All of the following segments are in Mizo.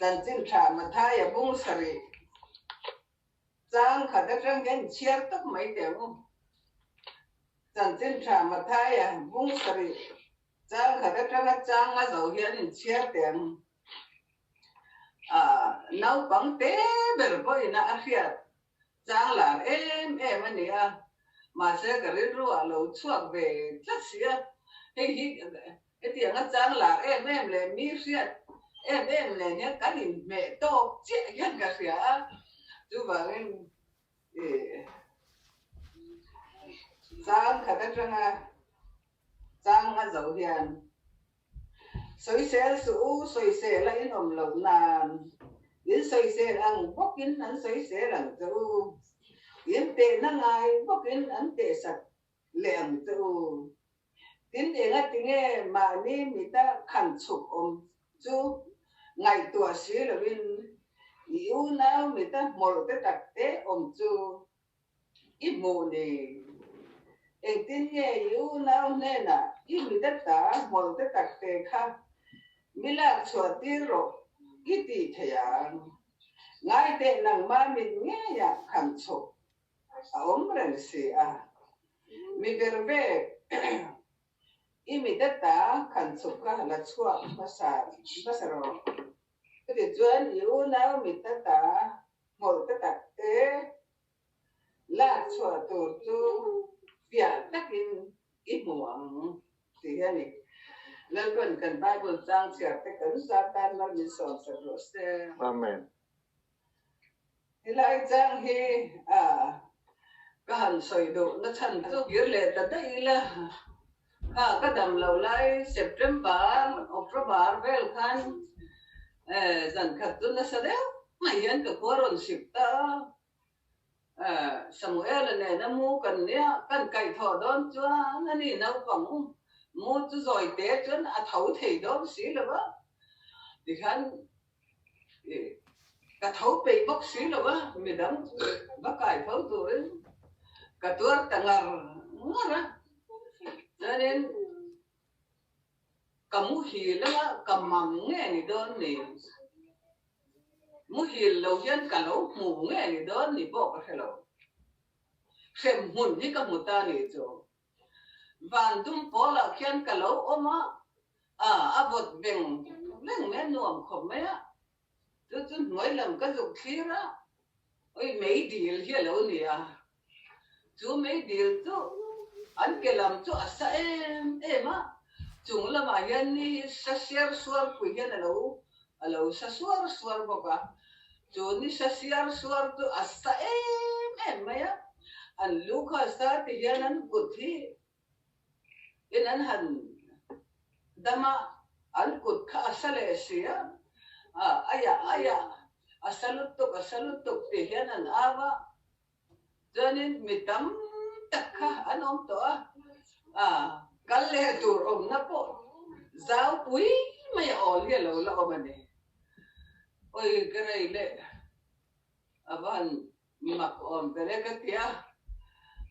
Chanchin tha Mathaia bung sarih chang khat atang hian chhiar tak mai teh ang u. Chanchin tha Mathaia bung sarih chang khat atanga chang a zo hian inchhiar teh ang. Naupang te ber pawhin a hriat chang lar em em a ni a, mahse ka rilru ah lo chhuak ve tlat si a, hei hi hetiang a chang lar em em leh mi hriat em em nen hian kan inhmeh tawk chiah hian ka hria a, chuvangin ih chang khat atanga chang a zo hian Sawisel suh u, sawisel a inawm loh nan. In sawisel ang bawkin an sawisel ang che u. In tehna ngai bawkin an tehsak leh ang che u. Tin, engatinge mahni mita khan chhuk awm chu ngaihtuah si loin i unau mita hmawlh te takte awm chu I hmuh ni. Engtin nge i unau hnenah i midata hmawlh te tak te kha mi lak chhuah tir rawh i tih thei ang? Ngaiteh nangmah mit ngeiah khan chhuk a awm reng si a. Mi ber vek i midata khan chhuk kha la chhuak hmasa hmasa rawh. Chutichuan i unau midata hmawlh te tak te lak chhuah tur chu fiah takin i hmu ang tih hi a ni. Lalpan kan Bible chang chhiar te kan za tan mar min sawm sak rawh se. Amen. Helai chang hi ka han sawi duh na chhan chu kir leh ta daih ila, kha ka dam lo lai September, October vel khan zan khat chu nasa deuh mai hian ka khua rawn sik ta a, Samuel-a nena mu kan nia kan kaihthawh dawn chuan a ni naupang mu chu zawi te chuan a tho thei dawn si lo va, tikhan ka tho peih bawk si lo va, midang va kai tho turin ka tuar ta ngar ngar a, chuanin Ka muhil anga ka mang nge ni dawn ni? Muhil lo hian ka lo hmu nge ni dawn ni pawh ka hre lo. Hrem hmun hi ka hmu ta ni chu. Van dum pawlah khian ka lo awm a, a vawt veng veng mai a, nuam khawp mai a. Chu chu hnuai lam ka zuk thlir a, oi meidil hi a lo ni a. Chu meidil chu an ke lam chu a sa em em a, chung lamah hian ni sa siar suar pui hian a lo a lo sa suar suar bawk a. Chu ni sa siar suar chu a sa em em mai a, an lu kha a sa ti hian an kut hi in an han dam a, an kut kha a sa leh si a, aiah aiah a sa lutuk a sa lutuk tih hian an au a, chuanin mi tam tak kha an awm tawh a, a kal leh tur awmna pawh zau pui mai a awl hi a lo la awm a ni. Awi ka rei leh a va han Mak awm ber e ka ti a,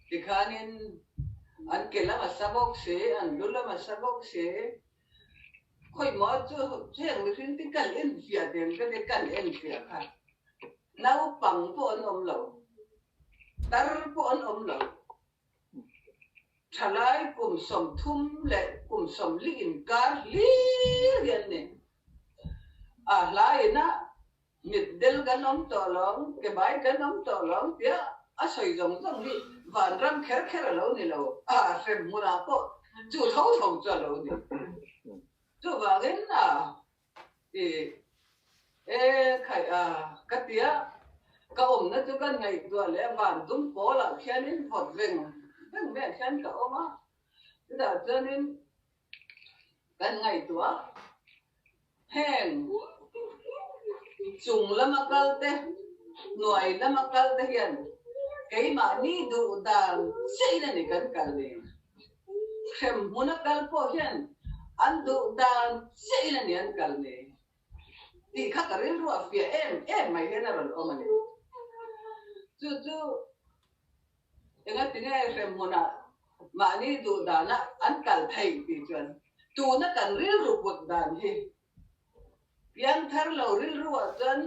tikhanin an ke lam a sa bawk si, an lu lam a sa bawk si, khawimaw chu heng mihring te kan enfiah den ka ti, kan enfiah kha naupang pawh an awm lo, tar pawh an awm lo, thalai kum 30 leh kum 40 inkar hlir hi an ni. A hlaiin a Mitdel kan awm tawh lo, ke bai kan awm tawh lo tia a sawi zawng zawng hi vanram kher kher a lo ni lo, a hrem hmunah pawh chu tho tho chu a lo ni. Chuvangin a i e khaih a ka tia ka awmna chu kan ngaihtuah leh van dum pawlah khianin vawt veng veng maiah khian ka awm a, chutah chuanin kan ngaihtuah Heng chung lama kal te, hnuai lama kal te hian keimahni duh dan chiahin a ni kan kal ni. Hrem hmuna kal pawh hian an duh dan chiahin a ni an kal ni tih kha ka rilru a fiah em em mai hian a rawn awm a ni. Chu chu Engatinge hrem hmunah mahni duh dana an kal thei tih chuan tuna kan rilru put dan hi Piangthar lo rilruah chuan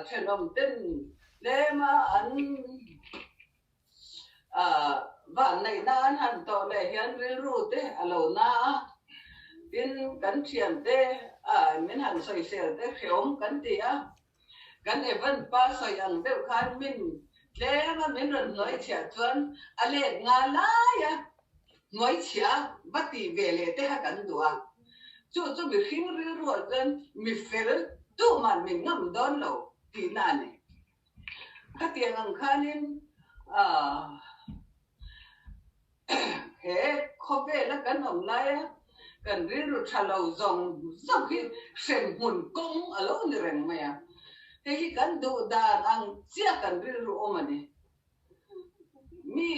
thenawm ten tlema an vanneihna an han tawh leh hian rilru te a lo na a, tin kan thiante min han sawisel te hreawm kan ti a, kan Evan pa sawi ang deuh khan min tlema min rawn hnuai chhiah chuan a let nga lai a, hnuai chhiah va tih ve leh te kha kan duh a, chu chu mihring rilruah chuan mi fel tuman min ngam dawn lo tihna a ni. Khatiang ang khanin he khawvela kan awm laia kan rilru tha lo zawng zawng hi hremhmun kawng a lo ni reng mai a, hei hi kan duh dan ang chiah kan rilru awm a ni. Mi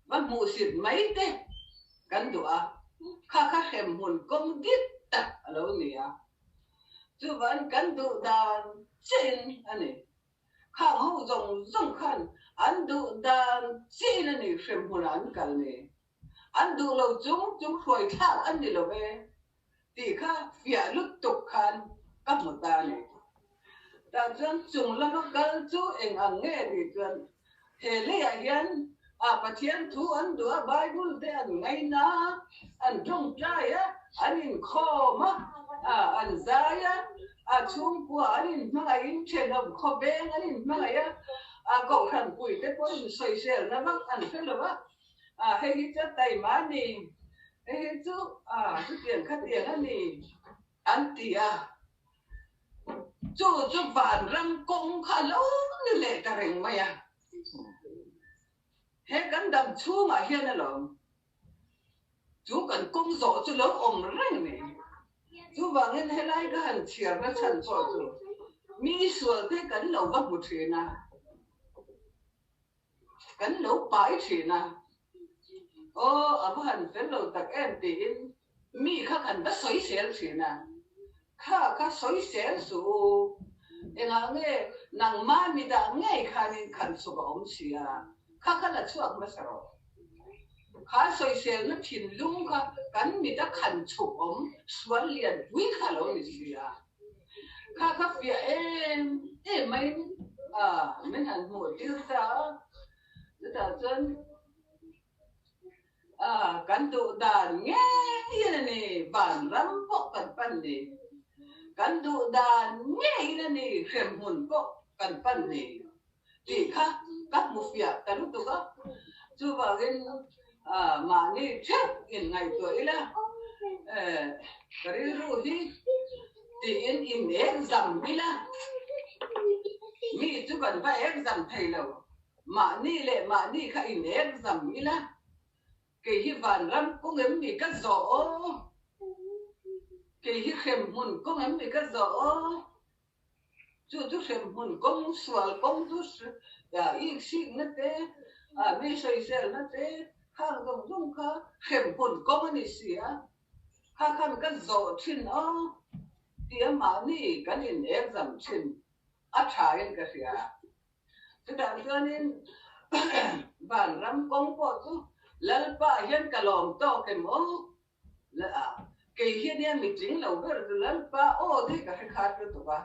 va hmuhsit mai te kan duh a, kha kha hremhmun kawng dik tak a lo ni a. Chuvan kan duh dan chiahin a ni. Khang ho zawng zawng khan an duh dan chiahin a ni hremhmunah an kal ni. An duh lo chung chung hruai thlak an ni lo ve tih kha fiah lutuk khan ka hmu ta a ni. Tah chuan chung lama kal chu eng ang nge tih chuan he leiah hian a Pathian thu an duh a, Bible te an ngaina a, an tawngtai a, an inkhawm a, an zai a, a chhungkua an inhmangaihin thenawm khawveng an inhmangaih a, a kohhran puite pawhin sawiselna vak an hre lo a. A, hei hi chu taima a ni, hei hi chu a chutiang khatiang a ni an ti a. Chu chu vanram kawng kha a lo ni leh ta reng mai a. He kan dam chhungah hian alawm chu kan kawng zawh chu lo awm reng ni. Chuvangin helai ka han chhiarna chhan pawh chu mi sualte kan lo va hmu thin a. Kan lo pai thin a, Aw, a va han fel lo tak em tiin mi kha kan va sawisel thin a, Kha kha sawisel suh u, engah nge nangmah mi dah ngei khanin khan chhuk a awm si a, kha kha la chhuak hmasa rawh. Kha sawiselna thinlung kha kan mit a khan chhuk awm sual lian pui kha lo ni si a. Kha kha fiah em em maiin min han hmuh tir ta a, chutah chuan kan duh dan ngeiin a ni, vanram pawh kan pan ni, kan duh dan ngeiin a ni, hremhmun pawh kan pan ni tih kha ka hmu fiah ta lutuk a, chuvangin mahni theuh inngaihtuah ila ka rilru hi tiin in exam ila, mi chu kan va exam thei lo, mahni leh mahni kha in exam ila, kei hi vanram kawng em ni ka zawh aw, kei hi hremhmun kawng em ni ka zawh aw. Chu chu hremhmun kawng sual kawng chu iksikna te, mi sawiselna te khang zawng zawng kha hremhmun kawng a ni si a, kha khan ka zawh thin aw tia mahni kan in exam thin a thain ka hria. Chutah chuanin vanram kawng pawh chu Lalpa hian ka lawm tawk em aw? Kei hi ania mitling lo ber chu Lalpa aw te ka hre khat lutuk a,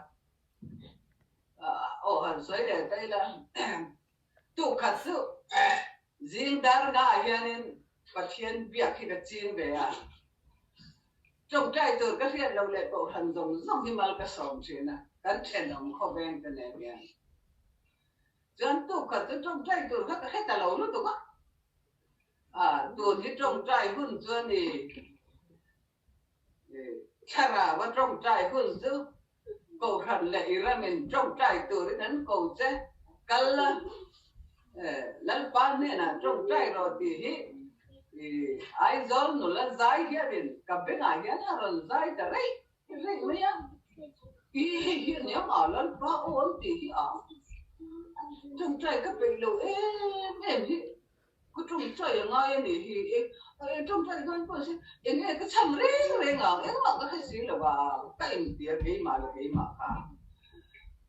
aw han sawi leh ta ila tukhat chu zing dar naah hianin Pathian biak hi ka ching ve a, tawngtai tur ka hriat loh leh kohhran zawng zawng hi mal ka sawm thin a, kan thenawm khawveng te nen hian. Chuan tukhat chu tawngtai tur kha ka hre ta lo lutuk a. A, tun hi tawngtai hun chu a ni. Thlarau a tawngtai hun chu Kohhran leh i ramin tawngtai turin an ko che. Kal la, Lalpa hnenah tawngtai rawh tih hi Aizawl nula zai hianin ka bengah hian a rawn zai ta reih reih mai a. I hei hi a nia ma Lalpa aw an tih hi a tawngtai ka peih lo em em hi. Ka tawngtai a ngai a nih hi e, tawngtai dawn pawh se eng nge ka chhan reng reng ang, engmah ka hre si lo va, ka intir keimah leh keimah kha.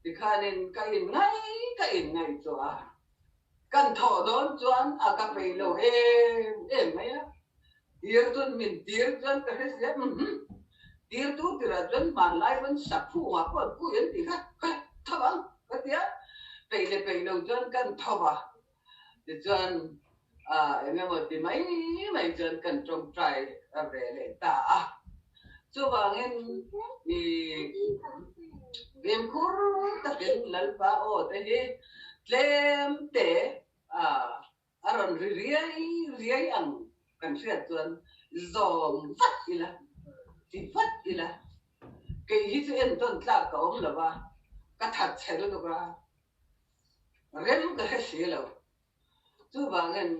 Tikhanin ka in ngai ka in ngaihtuah a, kan thawh dawn chuan a ka peih lo em em mai a, tir chuan min tir chuan ka hre si a, umm. Tirtu tirah chuan hmanlai pawn saphunga pawh an pui an tih kha ka tho ang ka ti a, peih leh peih lo chuan kan tho va, tichuan eng emaw ti mai mai chuan kan tawngtai ve leh ta a. Chuvangin i fimkhur takin Lalpa aw te hi tlem te A rawn ri riai riai ang kan hriat chuan zawm vat ila, ti vat ila, kei hi chu entawn tlak ka awm lo va, ka that chhe lutuk a, rem ka hre si lo. Chuvangin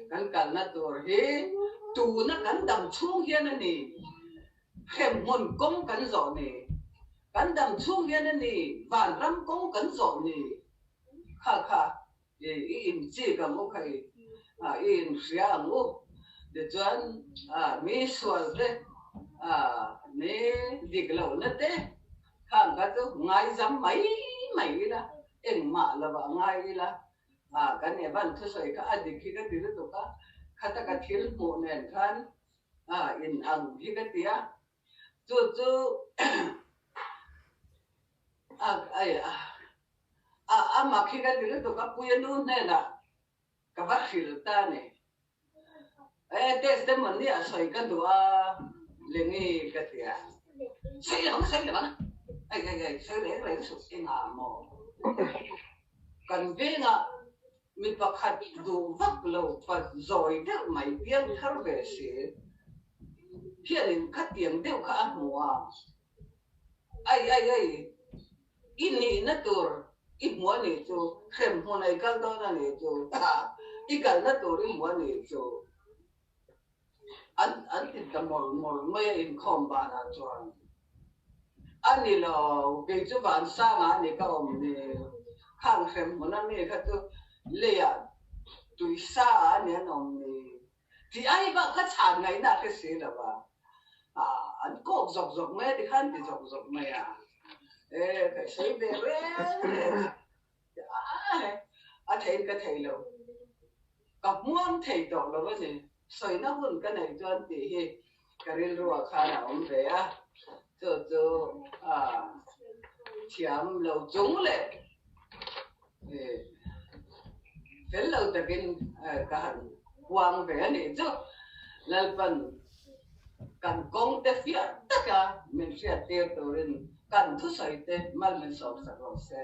kan kalna tur hi tuna kan dam chhung hian a ni, hremhmun kawng kan zawh ni, kan dam chhung hian a ni, vanram kawng kan zawh ni. Kha kha i in chik ang u kha i i in hria ang u. Tichuan mi sual te mi dik lohna te khang kha chu ngaizam mai mai ila, engmah lovah ngai ila kan Evan thusawi kha a dik hi ka ti lutuk a, khata ka thil hmuh nen khan in ang hi ka ti a. Chu chu a a mak hi ka ti lutuk a puia nu hnenah ka va hrilh ta a ni. E testimony a sawi ka duh a lengi ka ti a, sawi lo ang sawi lo ang ai ai ai sawi reng reng suh engah maw kan vengah mi pakhat duh vak lo pa zawi deuh mai piang thar ve si hianin khatiang deuh kha a hmu a. Ai ai ai, i nihna tur i hmu a nih chu, hrem hmun a i kal dawn a nih chu, i kalna tur i hmu a nih chu, an an ti ta mawlh mawlh mai a inkhawm banah chuan. A ni lo, kei chu Vansanga a ni ka awm ni, khang hrem hmun a mi kha chu leiah tuisa ah a ni an awm ni. Tih ai bak kha chhan ngaihna a hre si lo va, an kawk zawk zawk mai a tikhan ti zawk zawk mai a, e ka sawi ve reng reng a, a theiin ka thei lo, ka hmuam thei tawh lo a ni, sawina hun ka neih chuan tih hi ka rilruah khan a awm ve a, chu chu thiam lo chung leh Fel lo takin ka han puang ve a nih chu. Lalpan kan kawng te fiah taka min hriattir turin kan thusawi te mal min sawmsak rawh se.